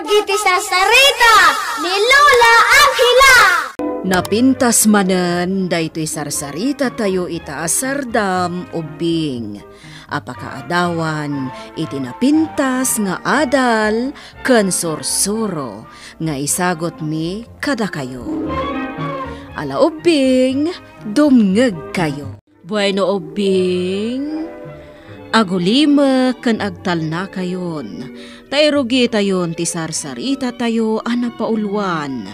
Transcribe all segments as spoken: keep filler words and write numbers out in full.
Iti sarsarita ni Lola Angela. Napintas manen daytoy sarsarita tayo ita a sardam, ubbing, a pakaadawan iti napintas nga adal ken sursuro nga isagutmi kadakayo. Ala ubbing, dumngegkayo. Bueno, ubbing, agulimek ken agtalnakayon, ta irugitayon ti sarsarita tayo a napauluan,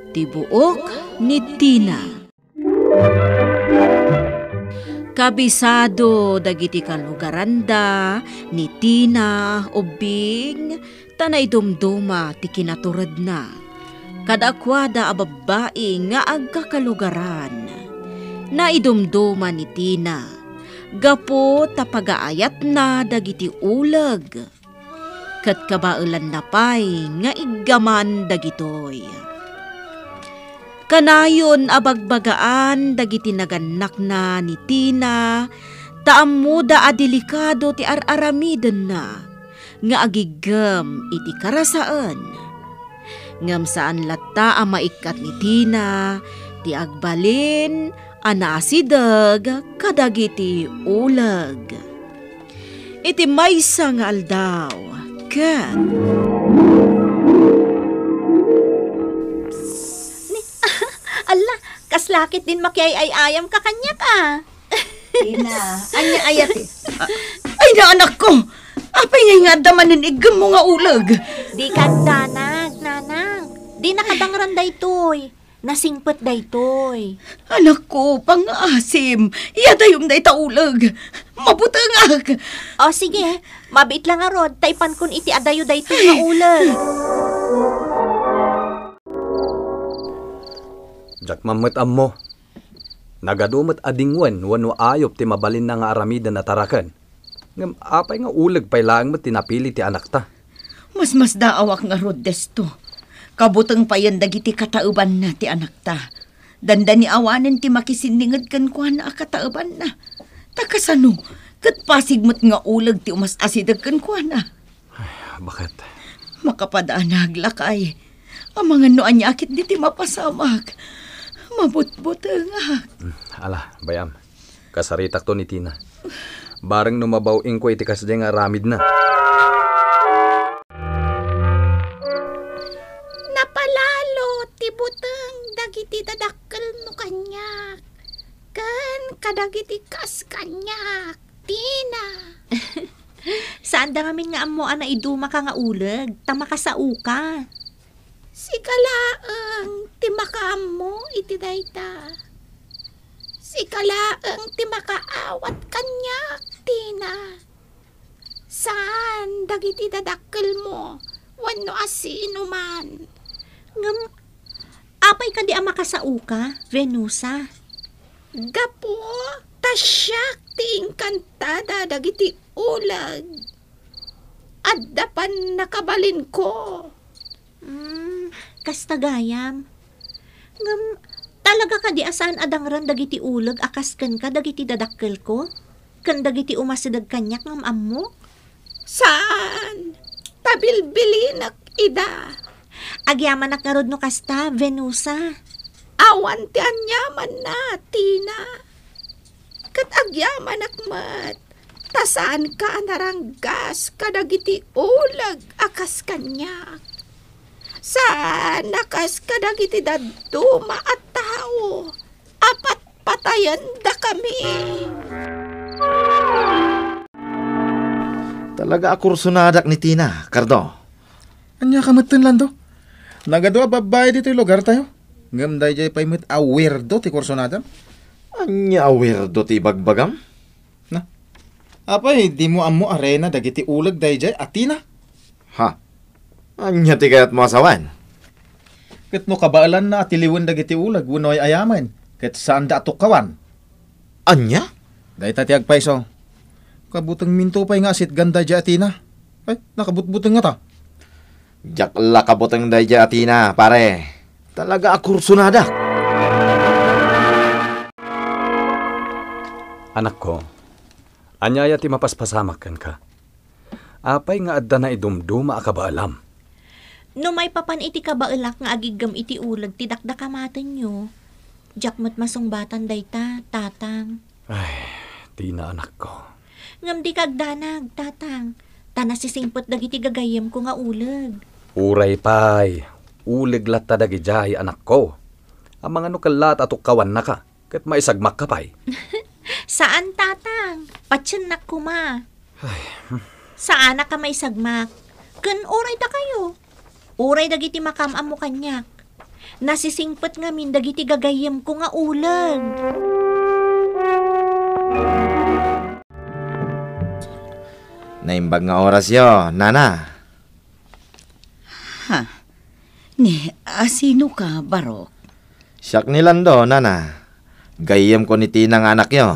Ti Buok ni Tina. Kabisado dagiti kalugaranda ni Tina, ubbing, ta naidumduma ti kinaturedna. Kadakuada a babbai nga agkakalugaran, naidumduma ni Tina gapu ta pagaayatna dagiti uleg, ket kabaelanna pay nga iggaman dagitoy. Kanayon a bagbagaan dagiti nagannakna ni Tina, ta ammoda a delikado ti ar-aramidenna nga agiggem iti karasaen. Ngem saan latta a maikkat ni Tina ti agbalin a naasideg kadagiti uleg. Iti maysa nga aldaw, ket Ni, alla, kasla ketdin makiay-ay-ayam ka kaniak, a. Tina, ania aya ti, a-, ay, naanakko! Apay ngay nga adda manen iggemmo nga uleg? Dika agdanag, nanang. Dina kadangran daytoy. Nasingpet daytoy. Anakko, pangngaasim. Iadayom dayta uleg. Mabutengak. O, sige. Mabiit la ngarud, ta ipankon iti adayo daytoy nga uleg. Diak man met ammo. Nagadu met a dingwen wenno ayup ti mabalinna nga aramiden a taraken. Ngem apay nga uleg pay laeng met ti napili ti anakta? Masmasdaawak ngarud, Desto. Kabuteng payen dagiti kataebanna ti anakta. Dandani awanen ti makisinninged kenkuana a kataebanna. Ta kasano, ket pasig met nga uleg ti umas-asideg kenkuana. Ay, baket. Makapadanag, lakay. Amangan no ania ketdi ti mapasamak. Mabutbutengak. Hmm, ala, bay-am. Kasaritakto ni Tina. Bareng no mabaw-ingko iti kasdiay nga aramidna. Napalalo ti buteng dagiti dadakkelmo kaniak, ken kadagiti kas kaniak, Tina. Saanda ngamin nga ammo a naidumaka nga uleg, ta makasaoka. Sika laeng ti makaammo iti dayta. Sika laeng ti makaawat kaniak, Tina. Saan dagiti dadakkelmo wenno a sinuman. Ngem, apay kadi a makasaoka, Venusa? Gapu ta siak ti inkantada dagiti uleg. Adda pannakabalinko. Hmm, kasta gayam. Ngem, talaga kadi a saan a dangran dagiti uleg a kas kenka dagiti dadakkelko? Ken dagiti umasideg kaniak ngem ammok? Saan, ta bilbilinek ida. Agyamanak ngarud no kasta, Venusa. Awan ti aniamanna, Tina. Ket agyamanak met, ta saanka a naranggas kadagiti uleg a kas kaniak. Saan a kas kadagiti dadduma a tao a patpatayendakami. Talaga a kursonadak ni Tina, Cardo. Ania ka metten, Lando? Nagadu a babbai ditoy lugartayo. Ngem daydiay pay met a weirdo ti kursonadam. Ania a weirdo ti ibagbagam? Na, apay, dimo ammo a reyna dagiti uleg daydiay a Tina? Ha? Ania ti kayatmo a sawen? Ket no kabaelanna a tiliwen dagiti uleg wenno ay-ayamen, ket saanda a tukkawan. Ania? Dayta ti agpayso. Kabutengminto pay nga asitgan daydiay a Tina. Ay, nakabutbuteng ngata. Diak la kabuteng daydiay a Tina, pare. Talaga a kursonadak. Anakko, ania aya ti mapaspasamak kenka? Apay nga adda naidumduma a kabaelam? No maipapan iti kabaelak nga agiggem iti uleg ti dakdakamatenyo, diak met masungbatan dayta, Tatang. Ay, Tina, anakko. Ngem dika agdanag, Tatang, ta nasisingpet dagiti gagayyemko nga uleg. Uray pay, uleg latta dagidiay, anakko. Amangan no kellaat a tukkawannaka, ket maisagmakka pay. Saan, Tatang. Patiennak koma. Ay, hmm. Saanak a maisagmak. Ken uray dakayo. Uray dagiti makaam-ammo kaniak. Nasisingpet ngamin dagiti gagayyemko nga uleg. Naimbag nga orasyo, nana. Ha? Ni, a, sinoka, Barok? Siak ni Lando, nana. Gayyemko ni Tina nga anakyo.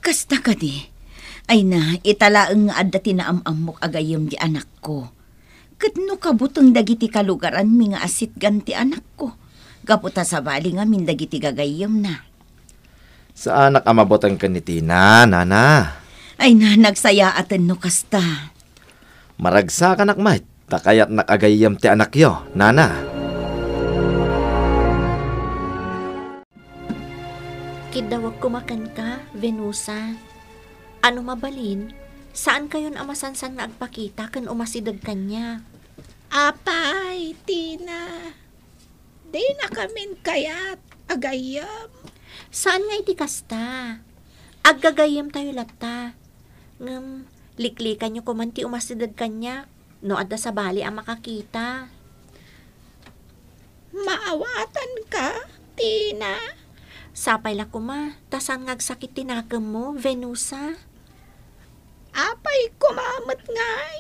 Kasta kadi? Ay na, ita laeng nga adda ti naam-ammok a gayyem di anakko. Ket no kabuteng dagiti kalugaranmi nga asitgan ti anakko, gapu ta sabali ngamin dagiti gagayyemna. Saanak a mabuteng ken ni Tina, nana. Ay na, nagsayaaten no kasta. Maragsakanak met, ta kayatnak a gayyem ti anakyo, nana. Kiddawek koma kenka, Venusa. Ano mabalin, saankayon a masansan nga agpakita ken umasideg kaniak. Apay, Tina, dinakamin kayat a gayyem. Saan nga iti kasta. Aggagayyemtayo latta. Ngem, liklikanyo koman ti umasideg kaniak no adda sabali a makakita. Maawatanka, Tina? Sapay la koma, ta saan nga agsakit ti nakemmo, Venusa. Apay koma met ngay?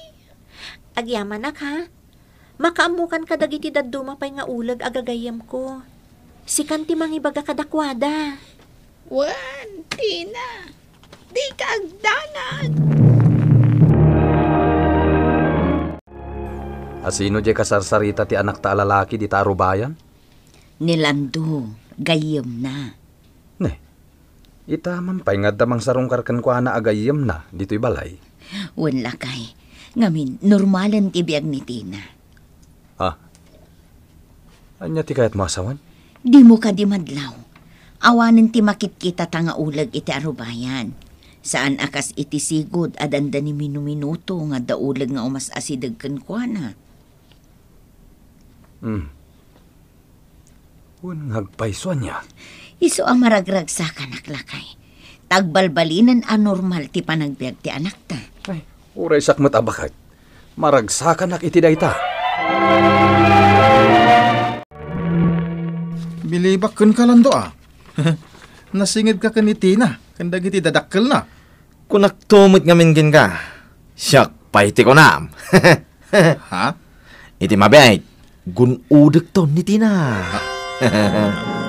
Agyamanak, ha? Makaammokan kadagiti dadduma pay nga uleg a gagayyemko. Sikan ti mangibaga kadakuada. Wen, Tina, dika agdanag. A sino diay kasarsarita ti anakta a lalaki dita a rubayan? Ni Lando, gayyemna. Ne, ita man pay nga adda mangsarungkar kenkuana a gayyemna ditoy balay. Wen, lakay, ngamin, normalen ti biag ni Tina. Ah. Ania ti kayatmo a sawen? Dimo kadi madlaw. Awanen ti makitkitata nga uleg iti arubayan. Saan a kas iti sigud a dandani minuminuto nga adda uleg nga umas-asideg kenkuana. Hmm. Wen nga agpayso ania? Isu a maragragsakanak, lakay. Ta agbalbalinen a normal ti panagbiag ti anakta. Ay, uray siak met a baket. Maragsakanak iti dayta. Bilibak kenka, Lando, a. Nasingedka ken ni Tina ken dagiti dadakkelna. Kunakto met ngamin kenka, siak pay ti kunam. Ha? Iti mabiit, gun-odekto ni Tina.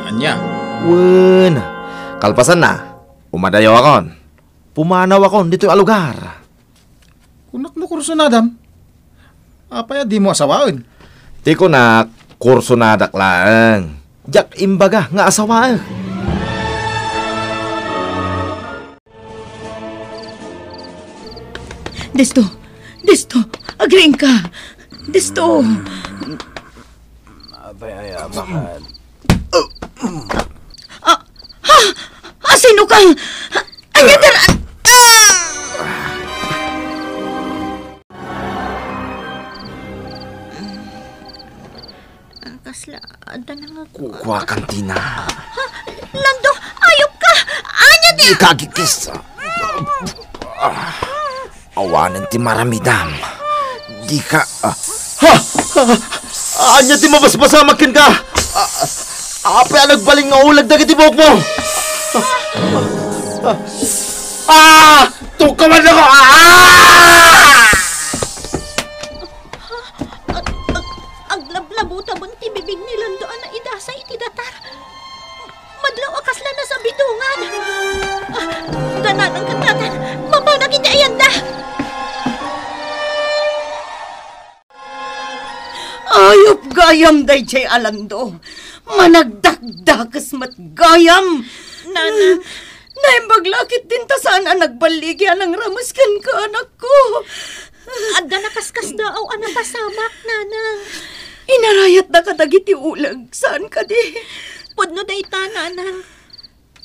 Ania? Wen, kalpasanna, umadayawakon. Pumanawakon ditoy a lugar. Kunak no kursunadam? Apay a dimo asawaen? Ti kunak, kursunadak laeng. Diak imbaga nga asawaek. Desto! Desto! Agriingka! Desto! Apay a yabakan? Ah! Ha? Ah, sino ka? Ania ti ra-, ah! Ah, kasla, adda na nga ku-, Kukuakan, Tina. Ha? Lando, ayop ka! Ania ti Dika agikis. Ah, awanen ti maramidam. Dika, ah, ha? Ah, ania ti mabasbasamak kenka? Ah, apay a nagbalin nga uleg dagiti buokmo? Ah! Tukawan ako! Ah! Ag-, ag-, aglablabutabon ti bibig ni Lando a naidasay iti datar. Madlaw a kasla nasabidongan. Ah, dananang katatan, mapanak iti ayanda. Ayop gayam daydiay a Lando. Managdakdakes met gayam. Nanang. Naimbag la ketdin ta saan a nagballigi a nangrames kenka, anakko. Adda nakaskasdaaw a napasamak, Nanang. Inarayatda kadagiti uleg, saan kadi? Pudno dayta, nanang.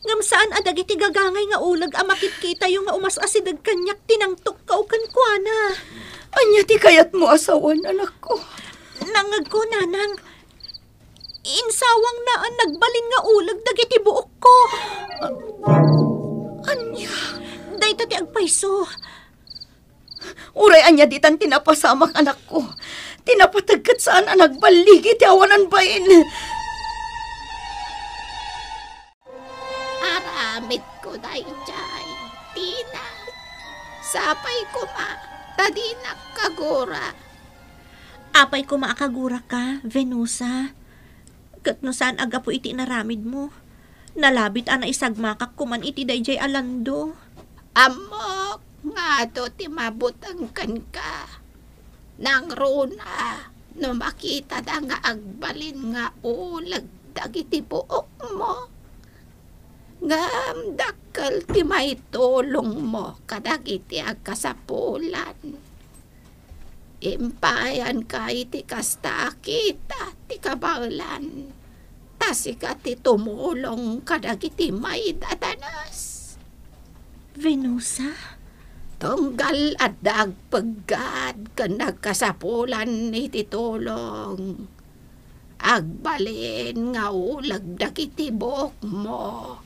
Ngem saan a dagiti gagangay nga uleg a makitkitayo nga umas-asideg kaniak ti nangtukkaw kenkuana. Ania ti kayatmo a sawen, anakko? Nangngegko, nanang. Insawangna a nagbalin nga uleg dagiti buokko. A-, ania? Dayta ti agpayso. Uray ania ditan ti napasamak, anakko. Ti napateg ket saan a nagballigi ti awanan bain. Aramidko daydiay, Tina. Sapay koma, ta dinak kagura. Apay koma a kaguraka, Venusa. Ket no saan a gapu iti inaramidmo, nalabit a naisagmakak koman iti daydiay a lando. Ammok nga adu ti mabuteng kenka. Nangruna no makitada nga agbalin nga uleg dagiti buokmo. Ngem dakkel ti maitulongmo kadagiti agkasapulan. Impayanka iti kasta a kita ti kabaelan, ta sika ti tumulong kadagiti maidadanes. Venusa? Tunggal adda agpeggad ken nagkasapulan iti tulong, agbalin nga uleg dagiti buokmo,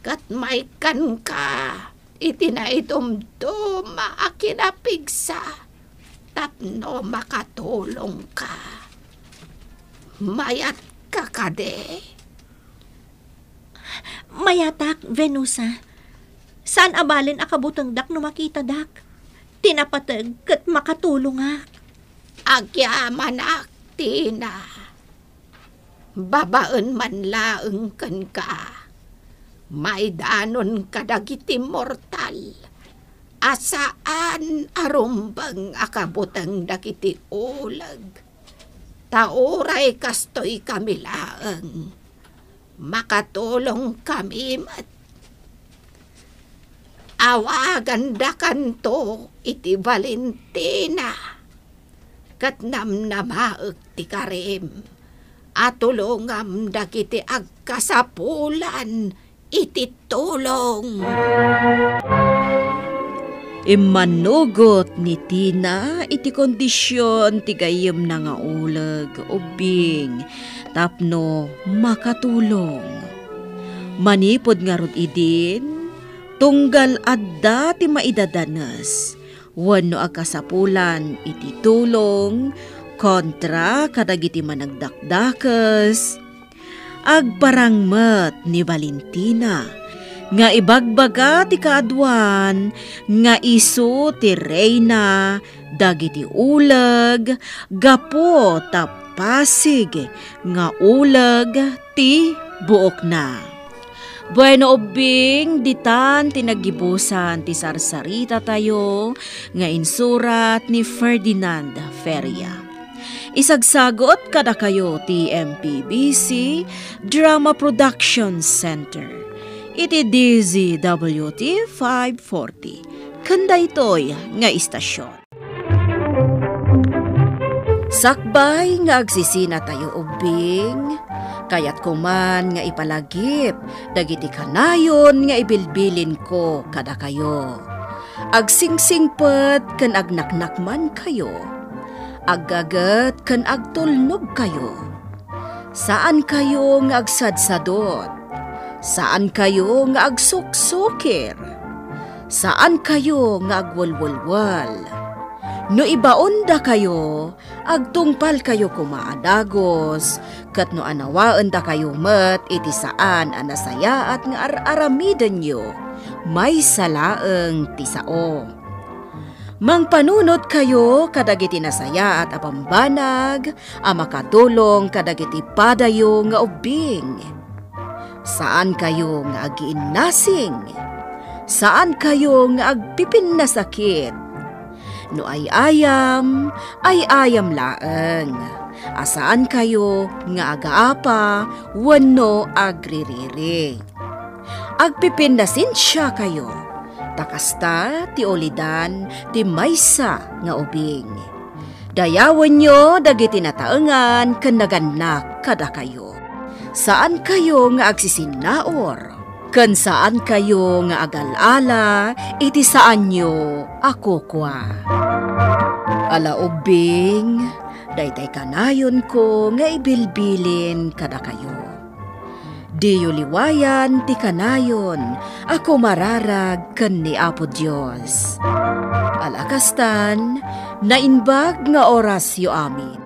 ket maikkanka iti naidumduma a kinapigsa tapno makatulongka. Mayatka kadi? Mayatak, Venusa. Saan a balen a kabutengdak no makitadak. Ti napateg ket makatulongak. Agyamanak, Tina. Babaen man laeng kenka, maidanon kadagiti mortal a saan a rumbeng a kabuteng dagiti uleg. Ta uray kastoy kami laeng, makatulong kami met. Awagandakanto iti Valentina, ket namnamaek ti karim a tulongam dagiti agkasapulan iti tulong. Immanugot ni Tina iti kondision ti gayyemna nga uleg, ubbing, tapno makatulong. Manipud ngarud idin, tunggal adda ti maidadanes wenno agkasapulan iti tulong kontra kadagiti managdakdakes, agparang met ni Valentina nga ibagbaga ti kaaduan nga isu ti reyna dagiti uleg gapu ta pasig nga uleg ti buokna. Bueno, ubbing, ditan ti naggibusan ti sarsarita tayo nga insurat ni Ferdinand Feria. Isagsagot kadakayo ti M P B C Drama Production Center iti D Z W T five forty. Ken daytoy nga istasyon. Sakbay nga agsisinatayo ubbing, kayatko man nga ipalagip dagiti kanayon nga ibilbilinko kadakayo. Agsingsingpet ken agnaknakmankayo. Aggaget ken agtulnogkayo. Saankayo nga agsadsadot. Saankayo nga agsuksukir. Saankayo nga agwelwelwel. No ibaondakayo, agtungpalkayo koma a dagus, ket no anawaendakayo met iti saan a nasayaat nga ar-aramidenyo, maysa laeng ti sao. Mangpanunotkayo kadagiti nasayaat a bambanag a makatulong kadagiti padayo nga ubbing. Saankayo nga agiinnasing. Saankayo nga agpipinnasakit. No ay-ayam, ay-ayam laeng. A saankayo nga agaapa wenno agririri. Agpipinnasensiakayo, ta kasta ti ulidan ti maysa nga ubing. Dayawenyo dagiti nataengan ken nagannak kadakayo. Saankayo nga agsisinnaur, ken saankayo nga agal-ala iti saanyo a kukua. Ala ubbing, daytay kanayonko nga ibilbilin kadakayo. Diyo liwayan ti kanayon a kumararag ken ni Apo Dios. Ala kastan, naimbag nga orasyo amin.